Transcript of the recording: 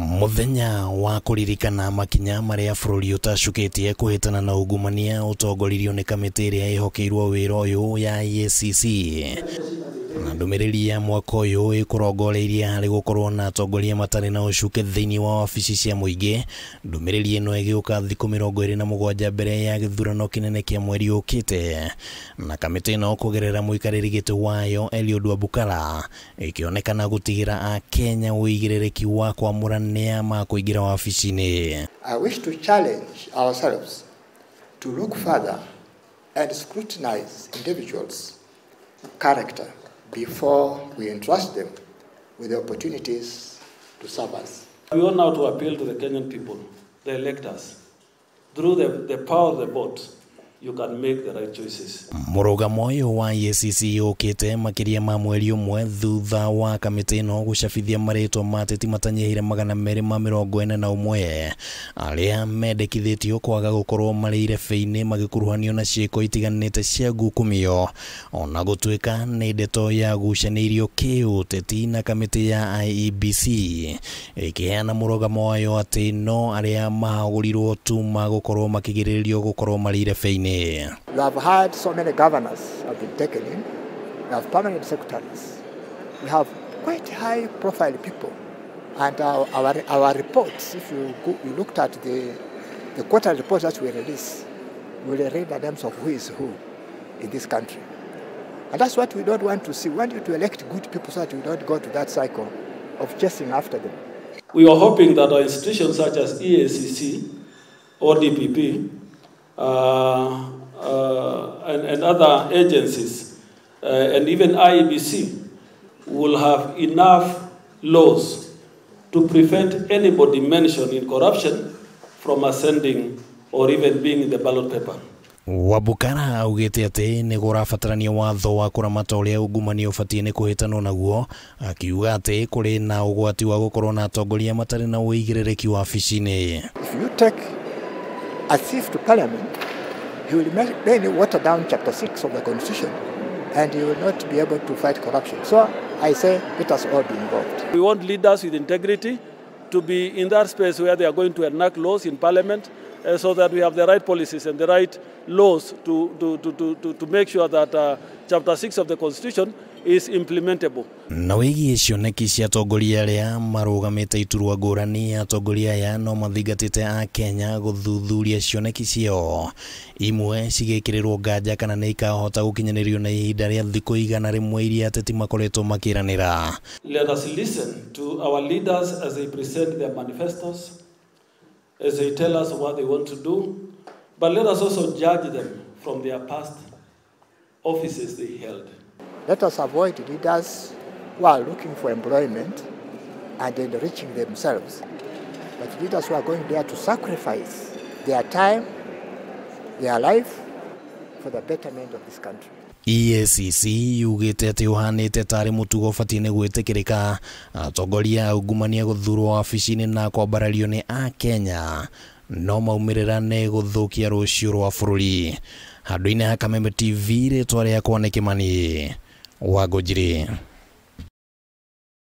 Muthenya wa kũririkana makinya marĩa bũrũri ũtacukĩtie kũhĩtana na ungumania ũtongoririo nĩ kamĩtĩ ĩrĩa ĩhokeirwo wĩra ũyũ ya EACC. Na ndũmĩrĩri ya mwaka ũyũ ĩkũrongoreirie harĩ gũkorwo na atongoria matarĩ na ũcuke thĩinĩ wa wabici cia mũingĩ. Ndũmĩrĩri ĩno ĩgĩũka thikũ 27 mbere ya gĩthurano kĩnene kĩa mweri ũkĩte, na kamĩtĩ ĩno kũgerera mũikarĩri gĩtĩ wayo Eliud Wabukala ĩkĩonekana gũtigĩra Akenya ũigĩrĩrĩki wa kwamũra nĩa makũingĩra wabici-inĩ. I wish to challenge ourselves to look further and scrutinize individuals' character before we entrust them with the opportunities to serve us. We want now to appeal to the Kenyan people, the electors. Through the power of the vote, you can make the right choices. Mũrũgamo ũyũ wa EACC ũkĩte makĩria ma mweri ũmwe thutha wa kamĩtĩ ĩno gũcabithia marĩtwa ma ateti matanyihĩire 241 arĩa mendekithĩtio kwaga gũkorwo marĩ irebe-inĩ magĩkuruhanio na ciĩko itiganĩte cia ngukumio, ona gũtuĩka nĩ ndeto yagucanĩirio kĩũteti na kamĩtĩ ya IEBC ĩkĩheana mũrũgamo wayo atĩ no arĩa mahagũrirwo tu magũkorwo makĩgirĩrĩrio gũkorwo marĩ irebe-inĩ. We have had so many governors have been taken in. We have permanent secretaries. We have quite high profile people. And our reports, if you looked at the quarterly reports that we release, we will read the names of who is who in this country. And that's what we don't want to see. We want you to elect good people so that we don't go to that cycle of chasing after them. We are hoping that our institutions such as EACC or DPP and other agencies and even IEBC will have enough laws to prevent anybody mentioned in corruption from ascending or even being in the ballot paper. Wabukala augĩte atĩ nĩ kũrabatarania watho wa kũramata ũrĩa ungumania ũbatiĩ nĩ kũhĩtanwo naguo, akiuga atĩ kũrĩ na ũgwati wa gũkorwo na atongoria matarĩ na ũigĩrĩrĩki wabici-inĩ. If you take a thief to parliament, he will mainly water down chapter 6 of the constitution, and he will not be able to fight corruption. So I say, let us all be involved. We want leaders with integrity to be in that space where they are going to enact laws in parliament, so that we have the right policies and the right laws to make sure that chapter 6 of the constitution is implementable. Na wĩgiĩ cioneki cia atongoria arĩa marũgamĩte iturwa ngũrani, atongoria aya no mathingatĩte a Kenya gũthuthuria cioneki ciao, imwe cigĩkĩrĩrwo nganja kana nĩ ikahota gũkinyanĩrio na ihinda rĩa thikũ 100 iria ateti makoretwo makĩranĩra. Let us listen to our leaders as they present their manifestos, as they tell us what they want to do, but let us also judge them from their past offices they held. Let us avoid leaders who are looking for employment and enriching themselves, but leaders who are going there to sacrifice their time, their life, for the betterment of this country. EACC yugĩte atĩ ũhanĩte tarĩ mũtugo ũbatiĩ nĩ gwĩtĩkĩrĩka atongoria a ungumania gũthurwo wabici-inĩ na kwambarario nĩ Akenya no maumĩrĩra nĩ gũthũkia rũciũ rwa bũrũri. Handũ-inĩ ha Kameme TV, rĩtwa rĩakwa nĩ Kĩmani wa Ngũnjiri.